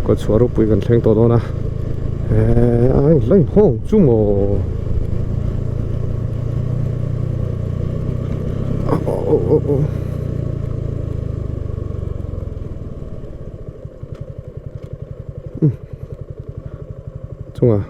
Kawtchhuah ropui kan thleng tawh dawn a eee a la inhawng chu maw chungah.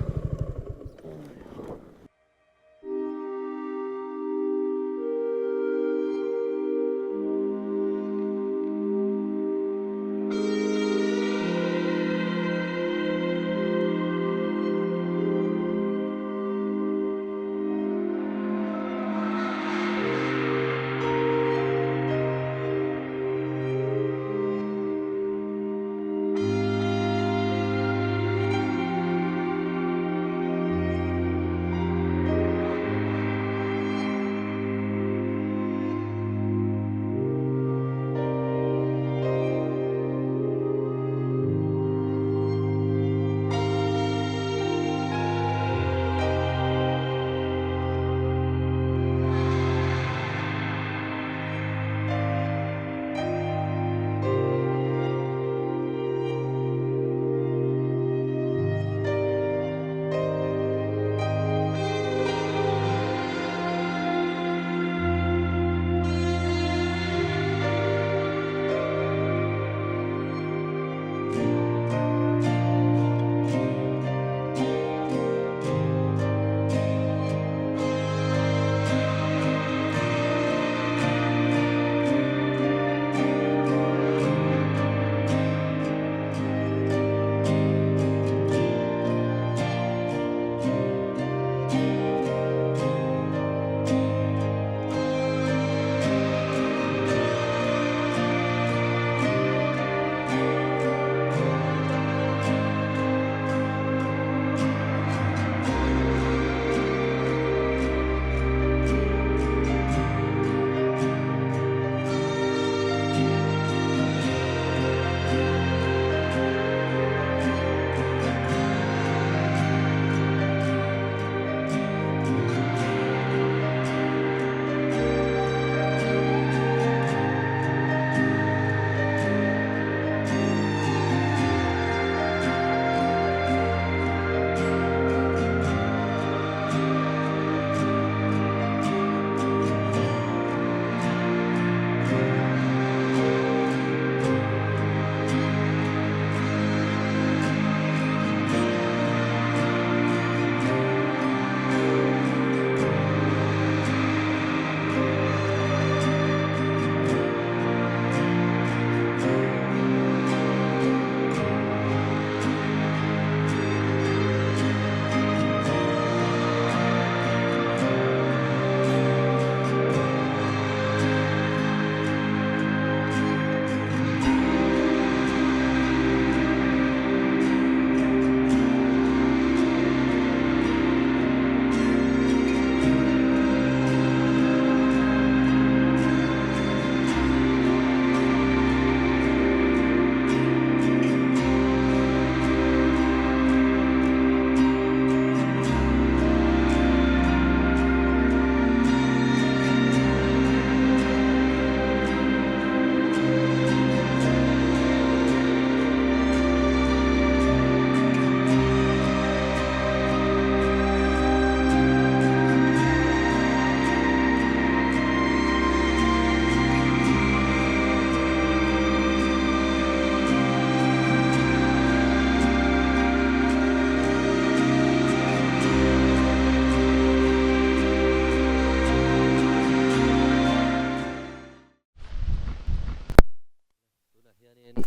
Tunah hianin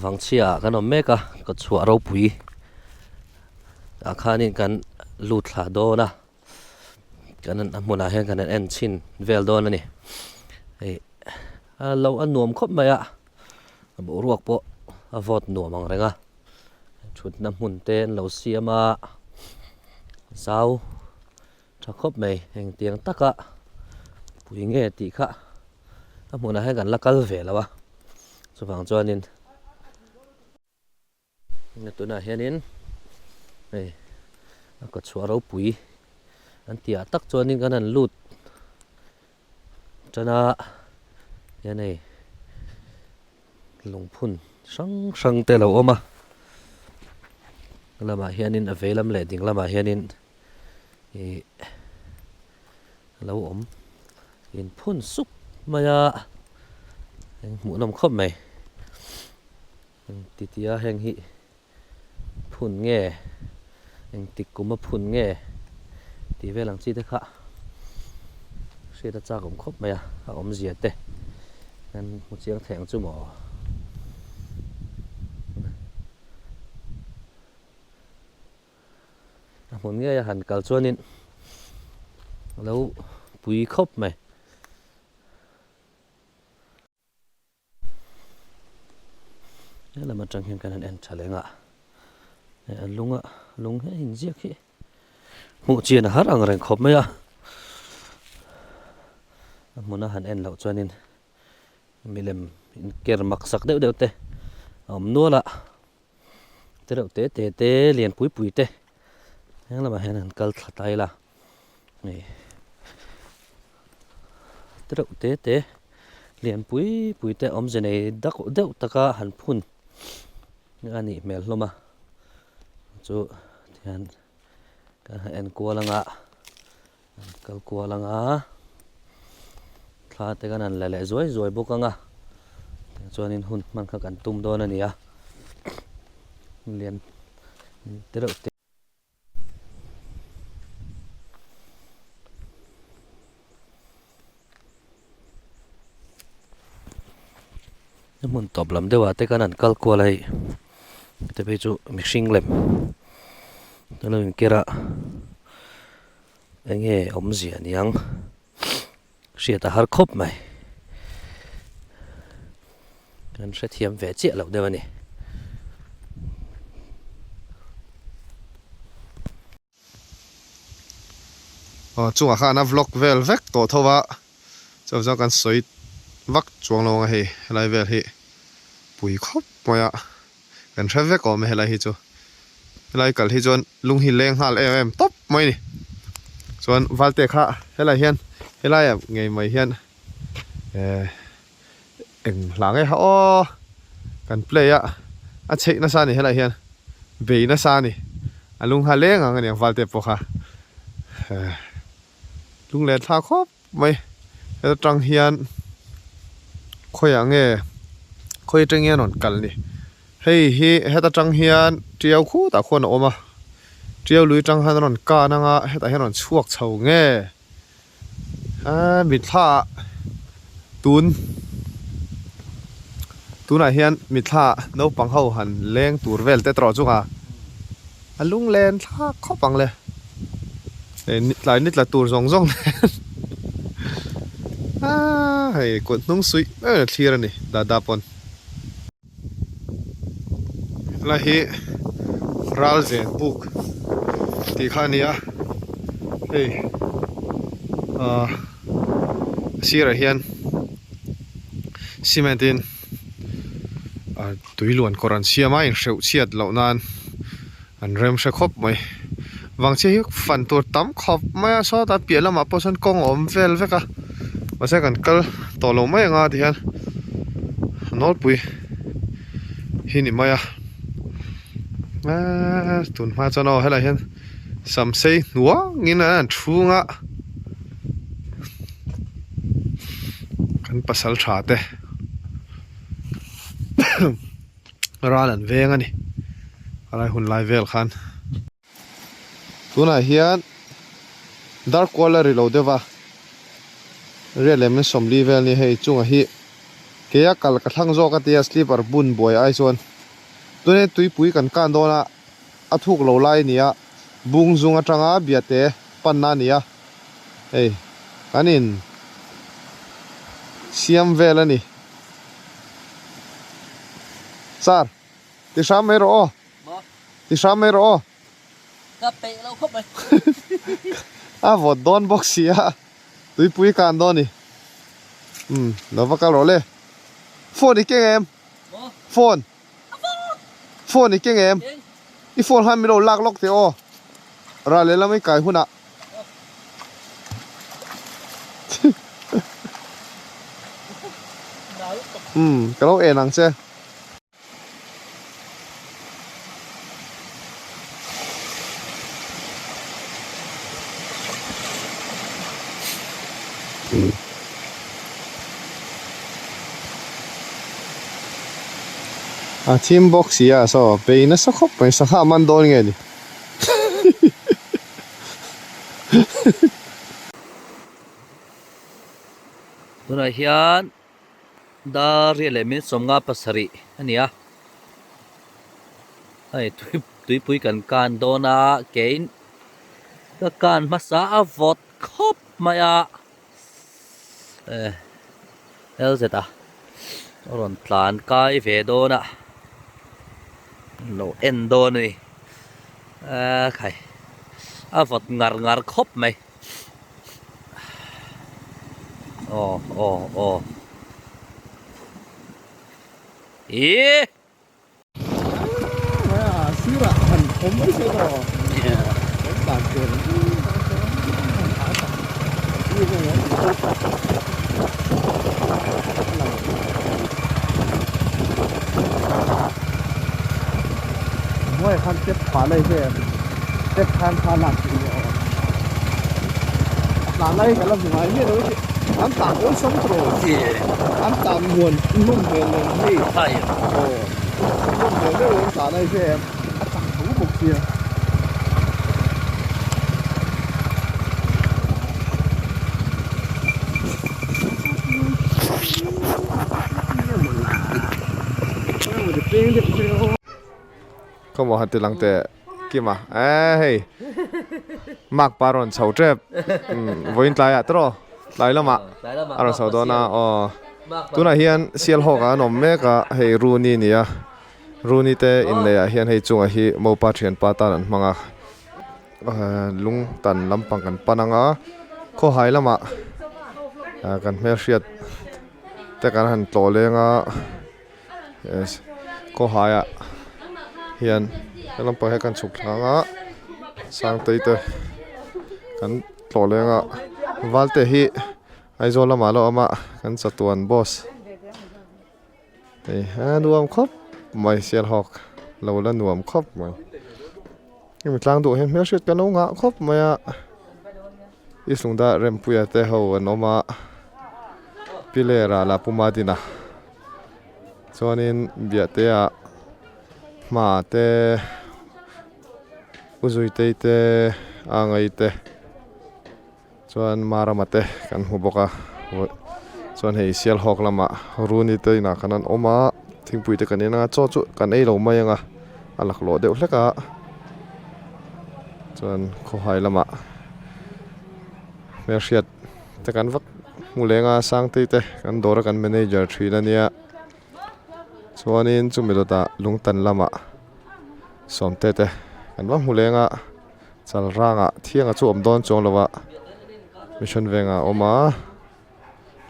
vangchhia ah kan awm mek a kawtchhuah ropui ah khanin kan lut thla dawn a kan a hmunah hian kan han en chhin vel dawn a ni hei a lo a nuam khawp mai a a boruak pawh a vawt nuam ang reng a thutna hmun te an lo siam a zau Tha khawp mai engtiang taka pui nge tih kha a hmunah hian kan la kal ve lo a chuvang chuanin tunah hianin hei a kawchhuah ropui an tihah tak chuanin kan han lut tan a hian hei lungphun. Hrang hrang te a lo awm a lamah hianin a vei lam leh ding lamah hianin ih a lo awm inphun sup mai a eng hmuhnawm khawp mai engti tia heng hi phun nge engtik kum a phun nge tih vel ang chi te kha hriat a chak awm khawp mai a a awmzia te kan hmu chiang thei ang chu maw. A hmun ngei a han kal chuanin a lo pui khawp mai. Helam atang hian kan han en tha leh nghah eh a lunga lung hi a inziak hi hmuh chian a har ang reng khawp mai a a hmuna han en loh chuanin milem inker mak sak deuh deuh te a awm nual a te reuh te te te lian pui pui te heng lamah hian an kal thla ta ila hei te reuh te te lian pui pui te awmze nei dak deuh taka han phun a nih hmel hlawm a chu tihian kan han en kual anga an kal kual anga thla te kan han la leh zuai zuai bawk anga chuanin hun hman kha kan tum dawn a ni a lian te reuh te. Hmun tawp lam deuh ah te khan an kal kual a hei te phei chu mihring lem a lo inker a eng nge awmzia aniang hriat a har khawp mai kan hrethiam ve chiah loh deuh a ni. Aw chungah khan a vlog vel vek tawh tho a chuvang chuan kan sawi vak chuang lo ang a hei helai vel hi pui khawp mai a kan hre vek awm e helai hi chu helai kal hi chuan lung hi leng nghal em em tawp mai a ni chuan valte kha helai hian helai ah ngei mai hian eh eng hla nge kha aw kan play a a chheih nasa a ni helai hian bei nasa a ni a lung kha leng ang a niang valte pawh kha eh lung len thla khawp mai heta tang hian khawiah nge khawi atang hian rawn kal ni hei hi heta tang hian tiau khutah khuan a awm a tiau lui tang khan a rawn kan anga hetah hian a rawn chhuak chho nge. Aaa mitthla ah tun tunah hian mitthla ah naupang ho han leng tur vel te tawh chunga a lunglen thlak khawp ang le hei tlai ni tla tur zawng zawng nen aaa hei kut hnung suih ber a thlir a ni dada pawn. Helai hi Ralzen buk tih kha a ni a hei ahh a sirah hian cement in ah tui luan kawr an siam a inhreuh chhiat loh nan an rem hre khawp mai vangchhia hi fan tur tam khawp mai a sawtah piah lamah pawh sawn kawng a awm vel vek a mahse kan kal tawh lo mai anga tihian nawlpui hi ni mai a eee tun hma chuan aw helaiah hian samsei hnuangin an han chhung a kan pasal tha te ral an veng a ni helai hun lai vel khan. Tunah hian dar kual a ri lo deuh va riat leh min sawmli vel nia hei chungah hi keia kal ka thlang zawk a tia sleeper bun buai ai chuan tuna tuipui kan kan dawn a a thuk lo lai a ni a bung zung atanga biate panna a ni a hei kan in siam vel a ni sir ti hram mai rawh aw. Ti hram mai rawh aw. Ka peih lo khawp mai. A vawt dawn bawk si a, tuipui kan dawn ni. Umm, lo va kal rawh le. Phone i keng em? Phone. Phone i keng em? I phone khan min lo lak lawk teh aw. Ral lehlam i kai hunah. Umm, ka lo en ang che. A thim bawk si a saw bei nasa khawp mai sangha a man dawn nge ni. Tunah hian dar riat leh minute sawmnga pasarih a ni a, hei tuipui kan kan dawn a keiin ka kan hmasa a vawt khawp mai a eh LZ a rawn tlan kai ve dawn a lo en dawn a ni eh khai a vawt ngar ngar khawp mai. Aw aw aw Ih Sirah han awm mai se aw Kan tan tur Hnuaiah khan step phah lai vel step khan kha lak theih ni aw a tlan lai ka la hmu ngai miah lo hi an tlan awlsam tawh an tlan muan nawm hmel nen hei aw nawm hmel deuh an tlan ai vel a chak tho bawk sia. Ka maw han ti lang teh Kima eh hei mark pa rawn chho tep vawiin tlaiah te rawh tlai lamah a rawn chho dawn a aw tunah hian Sialhawk ah an awm mek a hei Runi a ni a Runi te inneih ah hian hei chungah hi Mopa thianpa tan an hmang a lung tan lampang kan pan ang a khawhai lamah kan hmelhriat te kan han tlawh leng a. Khawhaiah hian he lampang hi kan chhuk thlang a Sangtei te kan tlawh leng a Valte hi Aizawl lamah a lo awm a kan chatuan boss hei a nuam khawp mai Sialhawk lo la nuam khawp mai hemi tlang duh hian hmelhriat kan lo ngah khawp mai a Islungda Rempuia te ho an awm a Pilera lah Puma Dina. Chuanin Biahtea hma te U Zuitei te a ngai te chuan Marama te kan hmu bawk a chuan hei Sialhawk lamah Runi te inah khan an awm a thingpui te kan en anga chaw chu kan ei lo mai anga a laklawh deuh hlek a chuan khawhai lamah hmelhriat te kan vak hmu leng a Sangtei te kan dawr a kan manager thin a nia chuanin chumi dawtah lungtan lamah Sawmte te kan va hmu leng a Chalrangah thianga chu awm dawn chuang lo a mission vengah a awm a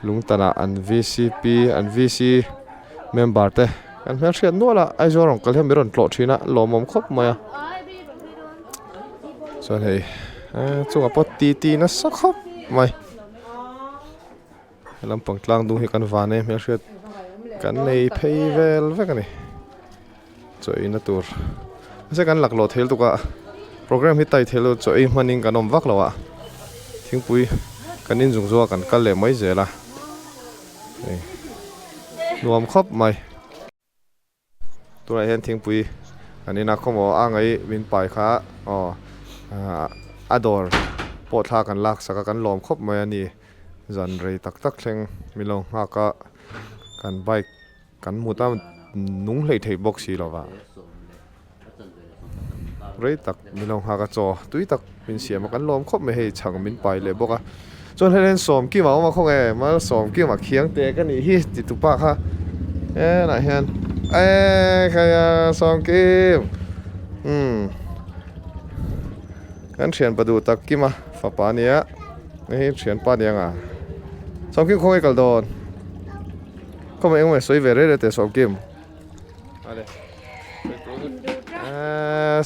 lungtanah an vcp an vc member te kan hmelhriat nual a Aizawl rawn kal hian min rawn tlawh thin a lawmawm khawp mai a chuan hei eh chungah pawh titi nasa khawp mai he lampang tlang dung hi kan van e hmelhriat kan nei phei vel vek a ni chaw ei na tur mahse kan laklawh thei lutuk a program hi tai thei lo chaw ei hmanin kan awm vak lo a thingpui kan inzung zawh a kan kal leh mai zel a hei nuam khawp mai. Tunah hian thingpui kan in a khawmaw a ngaih min pai kha aw a dawr pawh thla kan lak sak a kan lawm khawp mai a ni zan rei tak tak thleng min lo nghak a kan bike kan hmu ta nung hleih theih bawk si lo va rei tak min lo nghak a chaw tui tak min siam a kan lawm khawp mai hei chhang min pai leh bawk a chuan hei hian Sawmkima a awm a khawnge mal Sawmkima khiang te ka nih hi ti tu pa kha helaiah hian eee khaia Sawmkim umm kan thianpa duh tak Kima fapa a nia hei hi thianpa a ni ang a Sawmkim khawnge kal dawn khawnge engemaw sawi ve rei rei teh Sawmkim.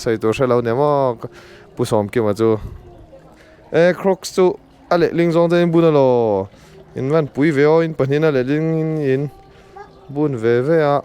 Sawi tur hre lo nia maw Pu Sawmkima chu e crocs chu a lehling zawng te in bun alaw in van pui ve aw in pahnih in a lehling in bun ve ve a.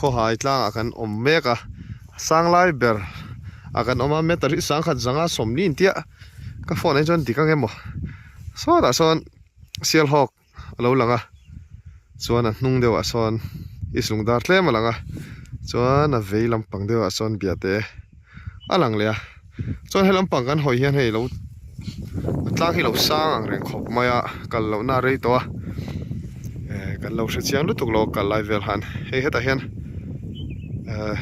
Khawhai tlangah kan awm mek a, sang lai ber ah kan awm a, meter hi sangkhat zanga sawmli intia ka phone ah hi chuan dik ang emaw sawtah sawn Sialhawk a lo lang a, chuan a hnung deuhah sawn Islungdar tlem a lang a, chuan a vei lampang deuhah sawn Biate a lang leh a, chuan he lampang kan hawi hian hei lo a tlang hi lo sang ang reng khawp mai a, kal lohna a rei tawh a, eh kan lo hre chiang lutuk lo kal lai vel han hei hetah hian eh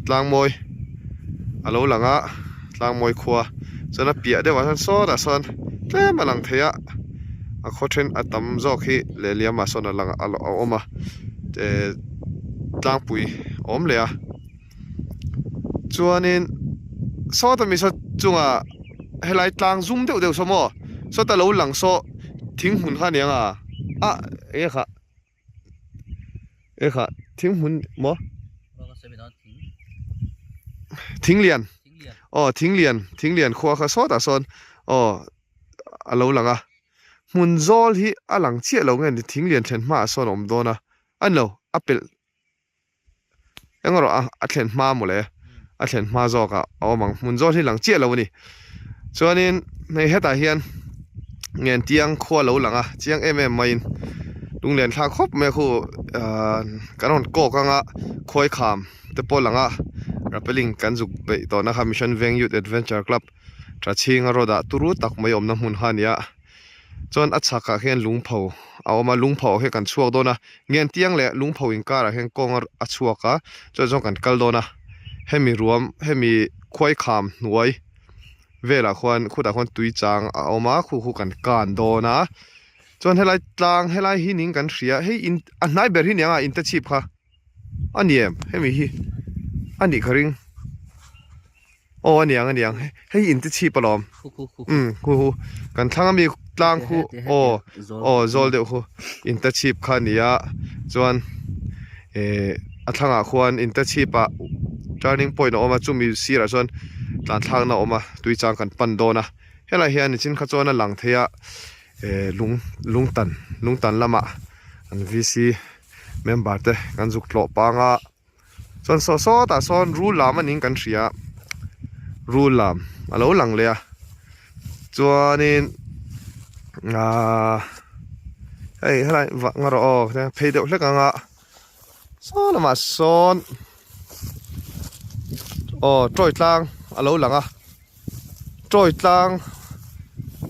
tlang mawi a lo lang a tlang mawi khua chuan a piah deuhah sawn sawtah sawn tlem a lang thei a. a khaw then a tam zawk hi lehliam ah sawn a lang a awm a eh tlangpui a awm leh a chuanin sawta mi saw chungah helai tlang zum deuh deuh saw maw sawta lo lang saw thing hmun kha aniang a ah eng nge khah. Ekha thing hmun maw Thinglian aw Thinglian Thinglian khua kha sawtah sawn aw a lo lang a hmun zawl hi a lang chiah lo nge ni Thinglian thlen hmaah sawn a awm dawn a a ni lo a pelh Engawh a a thlen hma mawle a thlen hma zawk ah a awm ang hmun zawl hi lang chiah lo a ni chuanin hei hetah hian Ngentiang khua lo lang a chiang em em maiin lunglen thlak khawp mai a khu ahh kan rawn kawk anga khuai kham te pawh a lang a rappelling kan zuk beih tawhna kha Mission Veng Youth Adventure Club tha chhinga road ah turu tak mai awmna hmun kha a ni a. Chuan a chhakah hian lungpho a awm a, lungpho ah hian kan chhuak dawn a, Ngentiang leh lungpho inkarah hian kawng a chhuak a, chuan chuan kan kal dawn a, hemi ruam hemi khuaikham hnuai velah khuan khutah khuan tui chang a awm a, khu khu kan kan dawn a, chuan helai tlang helai hi ning kan hria hei in a hnai ber hi niang a inte chhip kha a ni em hemi hi a nih ka ring. Aw a niang a niang hei in ti chhip alawm umm khu khu kan thlang ami tlang khu aw aw zawl deuh khu in ta chhip kha a ni a chuan eh a thlangah khuan in ta chhip ah turning point a awm a chumi sirah chuan tlan thlakna a awm a tui chang kan pan dawn a helaiah hian nichin kha chuan a lang thei a eh lung lungtan lungtan lamah an V C member te kan zuk tlawh pang a. Chuan saw sawtah sawn rul lam a ning kan hria rul lam a lo lang leh a chuanin ahh hei helai vah nga rawh aw phei deuh hlek ang a saw lamah sawn aw tawi tlang a lo lang a tawi tlang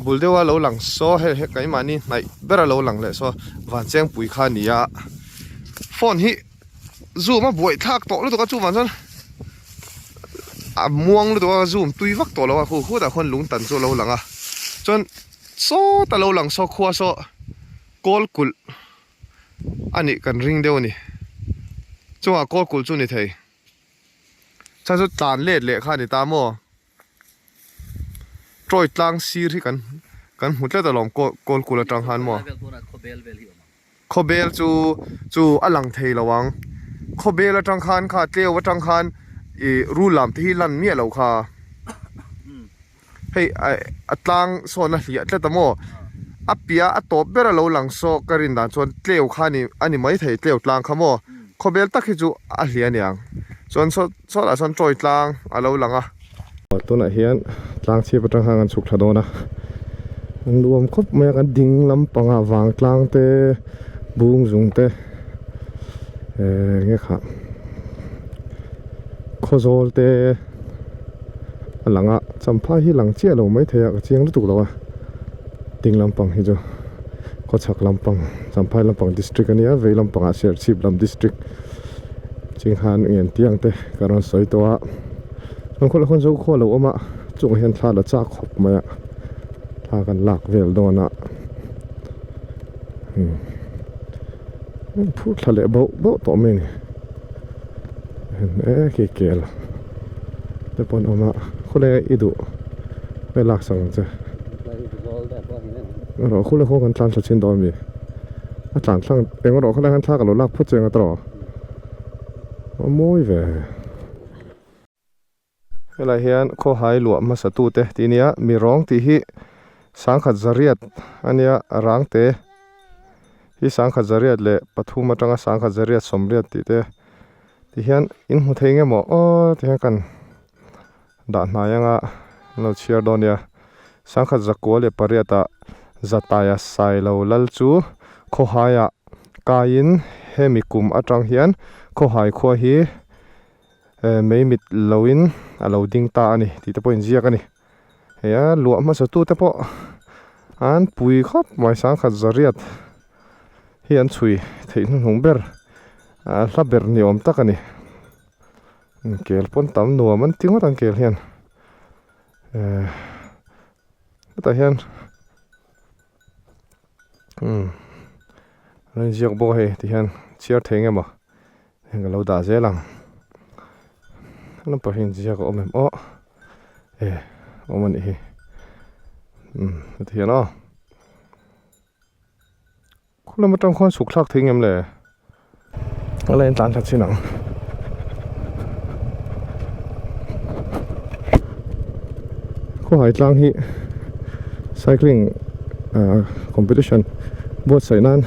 bul deuha lo lang saw hei he keimahni hnaih ber a lo lang leh saw vanchengpui kha a ni a phone hi. Zoom a buaih thlak tawh lutuk a chuvang chuan a muang lutuk a zoom tui vak tawh lo a khu khutah khuan lung tan chu a lo lang a chuan sawta lo lang saw khua saw kawl kulh a nih kan ring deuh a ni chungah kawl kulh chu a ni thei chuan chu tlan let leh kha a ni ta maw. Tawi tlang sir hi kan kan hmu tlat alawm kawl kawl kul atang khan maw khawbel chu chu a lang thei lo ang khawbel atang khan kha tleu atang khan ih rul lam te hi lan miah lo kha hei a tlang sawn a hliah tlat a maw a piah a tawp ber a lo lang saw ka rin dan chuan tleu kha a ni a ni maithei tleu tlang kha maw khawbel tak hi chu a hliah aniang chuan saw Sawtah sawn tawi tlang a lo lang a. Tunah hian tlang chhip atang khan kan chhuk thla dawn a, an nuam khawp mai a kan ding lampangah vang tlang te bung zung te eh enge kha khawzawl te a lang a champhai hi lang chiah lo maithei a ka chiang lutuk lo a ding lampang hi chu khawchhak lampang champhai lampang district a nia vei lampangah serchhip lam district. Chinghan ngen tiang te ka rawn sawi tawh a chuan khawlai khawn zo khaw lo awm a chungah hian thla la chak khawp mai a thla kan lak vel dawn a umm phur thla leh bauh bauh tawh mai a ni e khi kel te pawh an awm a khawlai i duh nge lak sak ang che erawh khawlai khaw kan tlan thla chin dawn a mi. A tlan thlang eng erawh khalai khan thla ka lo lak phawt chiang a tawh a mawi ve. Helai hian khawhai luah hmasa tute tih nia mi rawng tih hi sangkhat zariat a nia rangte hi sangkhat zariat leh pathum atanga sangkhat zariat sawmriat tih te. Tihian in hmu thei nge maw aw tihian kan dah hnai anga an lo chhiar dawn nia. Sangkhat zakua leh pariatah Zataia Sailo lal chu khawhaiah kaiin hemi kum atang hian khawhai khua hi mei mit loin a lo ding ta a ni tih te pawh inziak a ni. Hei a luah hmasa tute pawh an pui khawp mai sangkhat zariat hi an chhui theih hnuhnung ber a hla ber ni awm tak a ni. Kel pawn tam nuam an ti ngawt ang kel hian ehh hetah hian umm an inziak bawk a hei tihian chhiar thei nge maw heng ka lo dah zel ang lampang hi inziak a awm em aw e awm a nih hi umm heti hian aw Khulam atang khuan chhuk thlak thei ngem le? A la intlan tha chin ang. Khawhai tlang hi cycling ah competition buatsaih nan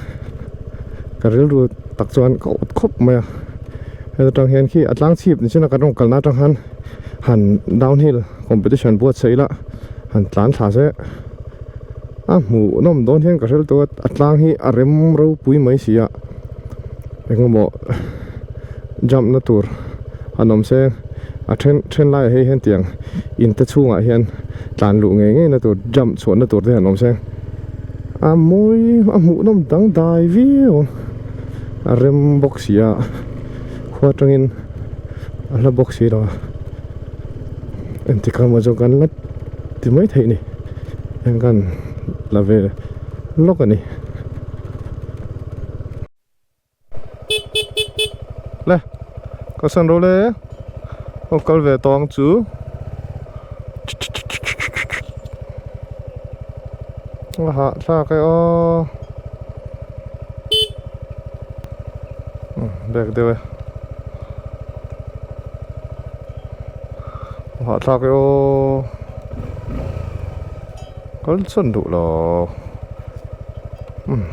ka rilru tak chuan ka awt khawp mai a. Heta tang hian khi a tlang chhip ni chin a kan rawn kalna atang khan han downhill competition buatsaih ila han tlan thla se. A hmuh nawm dawn hian ka hrel tawh a a tlang hi a rem ropui mai si a engemaw jump na tur an awm se a then then laiah hei hian tiang in te chhungah hian tlan luh ngei ngei na tur jump chhuah na tur te han awm se a mawi a hmuh nawm dangdai viau a rem bawk si a khua atangin a hla bawk si lo a engtik emaw chu kan la ti mai theih a ni. Heng kan la ve lawk a ni. Le ka san ro le aw kal ve tawng chu a hahthlak e aw bag deuh e a hahthlak e aw. Kal chuan duh lo umm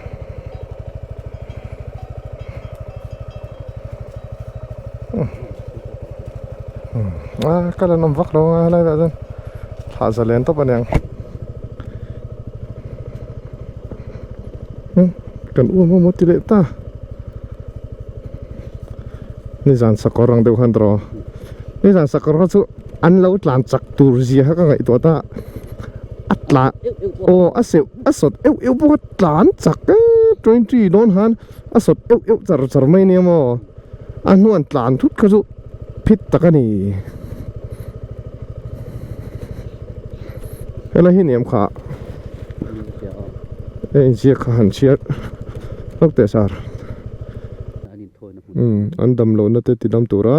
umm a kal an awm vak lo a helai ah chuan thlah zalen tawp a niang umm kan uam a maw ti leh ta nizan sakawr ang deuh khan tawh nizan sakawr kha chu. An lo tlan chak tur zia kha ka ngaihtuah ta a tlan aw a seuh a sawt euh euh bawk a tlan chak e twenty dawn khan a sawt euh euh char char mai nia maw a hnuan tlan thut kha chu phit tak a ni helai hi niam kha a inziak kha han chhiar hlauh teh sar umm an dam lohna te ti dam tura.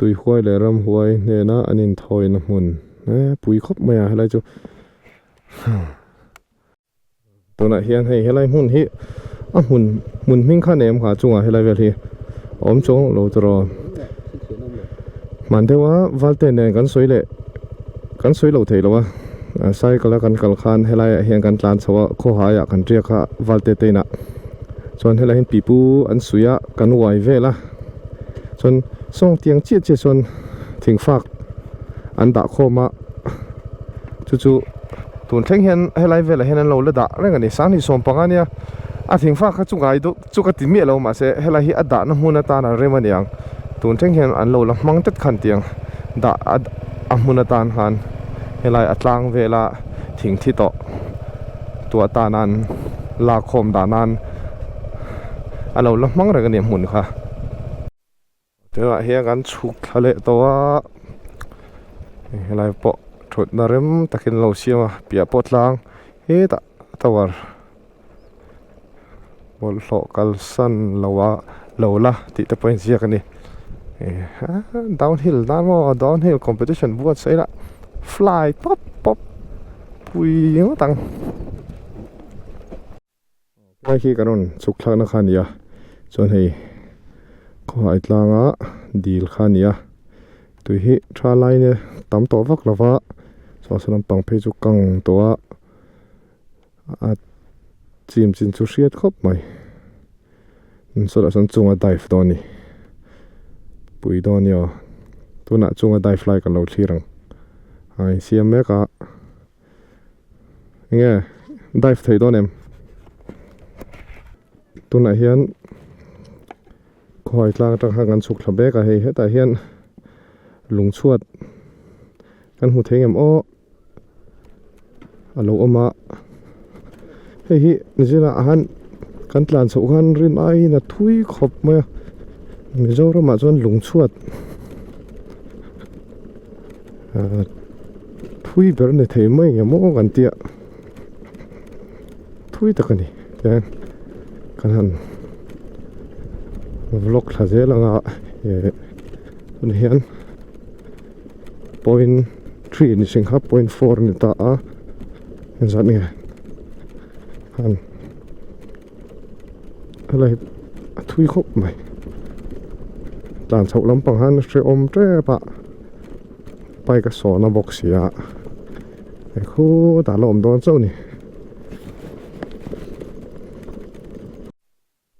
Tui huai leh ram huai hnena an inthawina hmun e pui khawp mai a helai chu tunah hian hei helai hmun hi a hmun hmun hming kha nem kha chungah helai vel hi a awm chuang lo tawh hman deuh a valte nen kan sawi leh kan sawi lo thei lo a cycle a kan kal khan helai ah hian kan tlan chho a khawhai ah kan riak a valte te inah chuan helai hian pipu an suih a kan uai vel a. Chuan sawng tiang chiah chiah chuan thing fak an dah khawm a chu chu tun thleng hian helai velah hian an lo la dah reng a ni sanghnih sawm panga nia a thing fak kha chu ngai deuh chu ka ti miah lo mahse helai hi a dahna hmun atan a rem a ni ang tun thleng hian an lo la hmang tet khan tiang dah a hmun atan khan helai a tlang vela thing thi tawh tuah tan an lak khawm dah nan. A lo la hmang reng a ni a hmun kha. Tunah hian kan chhuk thla leh tawh a helai pawh thutna rem takin an lo siam a piah pawh tlang hetah tower bawlhhlawh kalsan lo a lo la tih te pawh a inziak a ni downhill nan maw downhill competition buatsaih ila fly pawp pawp pui ngawt ang. Helai khi kan rawn chhuk thlakna kha a ni a chuan hei khawhai tlanga dil kha a ni a tui hi tha lai nia tam tawh vak lo va chuan saw lampang phei chu kang tawh a a chim chin chu hriat khawp mai sawtah sawn chunga dive dawn a ni. Pui dawn nia tunah chunga dive lai kan lo thlir ang a insiam mek a enge dive theih dawn em tunah hian khawi tlang atang khan kan chhuk thla mek a hei hetah hian lung chhuat kan hmu thei ngem aw a lo awm a hei hi zirah han kan tlan chhoh khan rin aiin a thui khawp mai a Mizoramah chuan lung chhuat ah thui ber a ni thei mai ang maw kan tia thui tak a ni tihian kan han vlog thla zel ang a eh tunah hian. Point three ni sing kha point four a ni ta a engzat nge han helai a thui khawp mai tlan chhoh lampang han hrehawm tep a bike a sawhna bawk si a hei khutah a la awm dawn chauh a ni.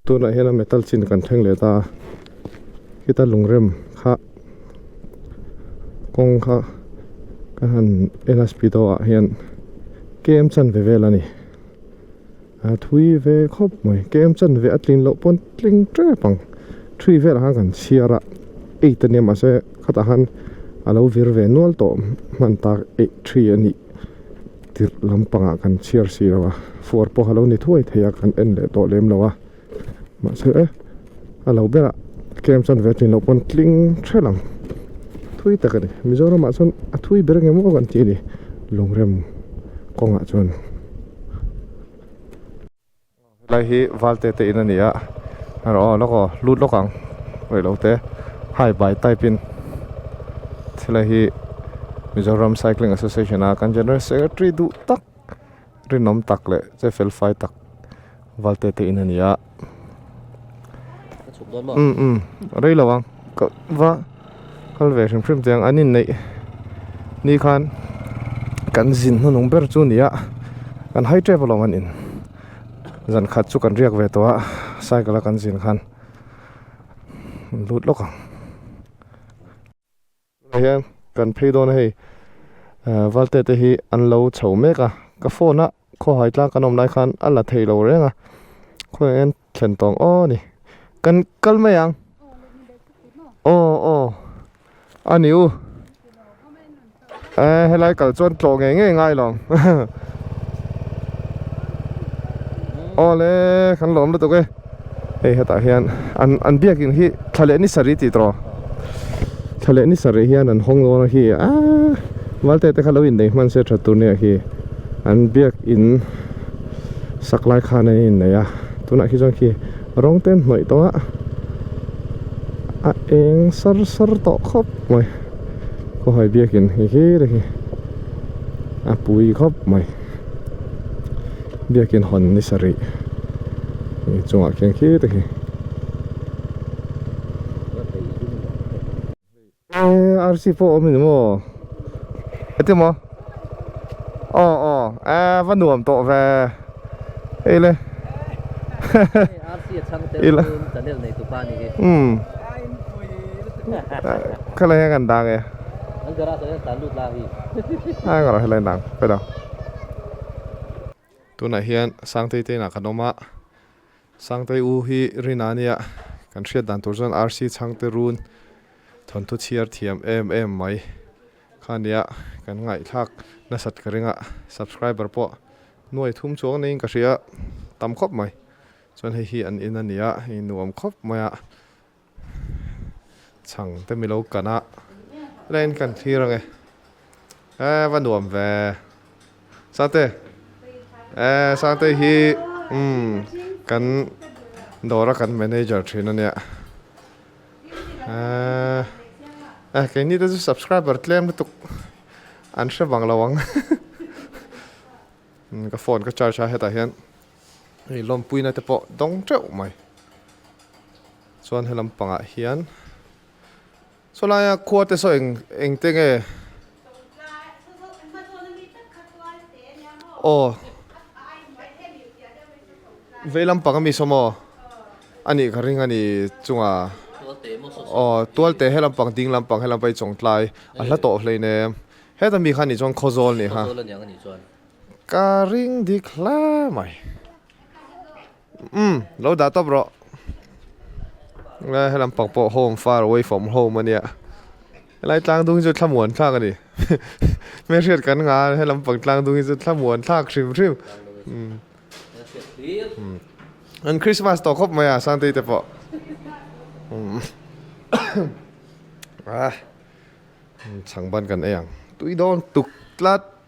Tunah hian a metal chin kan thleng leh ta a, khita lungrem kha kawng kha ka han en a speedo ah hian kem chanve vel a ni a thui ve khawp mai kem chanve a tlin loh pawn tling tep ang three velah khan kan chhiar a eight ania mahse khatah khan a lo vir ve nual tawh hman tak eight three a nih. Tirh lampangah kan chhiar si lo a, fuar pawh a lo ni thuai thei a, kan en leh tawh lem lo a, mahse a lo berah kem chuan ve tlin loh pawn tling hrelh ang, thui tak a ni, Mizoramah chuan a thui ber nge maw kan tih a ni, lungrem kawngah chuan. Helai hi Valte te in a ni a, erawh aw lawk aw lut lawk ang rei lo te hi bai type in helai hi Mizoram Cycling Association a kan General Secretary duh tak rinawm tak leh che fel fai tak Valte te in a ni a umm umm rei lo ang ka va kal ve hrim hrim chiang an inneih ni khan kan zin hnunung ber chu a ni a kan hai tep alawm an in zan khat chu kan riak ve tawh a cycle a kan zin khan lut lawk ang tunah hian kan phei dawn a hei valte te hi an lo chho mek a ka phone a khawhai tlang kan awm lai khan a la thei lo reng a khawiah hian thlen tawng aw ni kan kal mai ang aw aw a ni u eh helai kal chuan tlawh ngei ngei ngai lo aw le kan lawm lutuk e hei hetah hian an an biakin hi thla leh ni sarih tih tawh thla leh ni sarih hian an hawng dawn a khi aaa valte te kha lo innei hman se tha tur nia khi an biakin Sak lai khan an innei a, tunah khi chuan khi rawng te an hnawih tawh a, a eng sar sar tawh khawp mai, khawhai biakin hi hi te hi a pui khawp mai, biakin hawn ni sarih hi chungah khian khi te khi. Arsi pawh awm a ni maw heti maw aw aw eh va nuam tawh ve hei le ila umm khalai hian kan dang e a engah helai dang pawi lo tunah hian Sangtei te inah kan awm a. Sangtei u hi Rina nia kan hriat dan tur chuan RC Chhangte run thawnthu chhiar thiam em em mai kha nia kan ngaihthlak nasat ka ring a subscriber pawh nuai thum chuang niin ka hria tam khawp mai chuan hei hi an in a nia hei nuam khawp mai a chhang te milo kan a helaiin kan thlir ang e eh va nuam ve. Sangte eh Sangte hi umm kan dawra kan manager thin a nia eh eh keini te chu subscriber tlem lutuk an hre vang lo ang ka phone ka charge a hetah hian hei lawmpuina te pawh dawng teuh mai chuan helam pangah hian. Saw laia khua te saw eng eng te nge? Aw vei lampang ami saw maw? A nih ka ring a ni chunga. Aw Tualte he lampang ding lampang he lampa hi Chawngtlai a hla tawh hleinem. Heta mi kha nih chuan Khawzawl nih kha. Ka ring dik hle mai. Umm lo dah tawp rawh. He lampang pawh home far away from home a nia. Helai tlang dung hi chu thlamuan thlak a ni. Hmelhriat kan ngah a, he lampang tlang dung hi chu thlamuan thlak hrim hrim. An Christmas tawh khawp mai a Sangtei te pawh. Chhang ban kan ei ang. Tui dawn tuk tlat.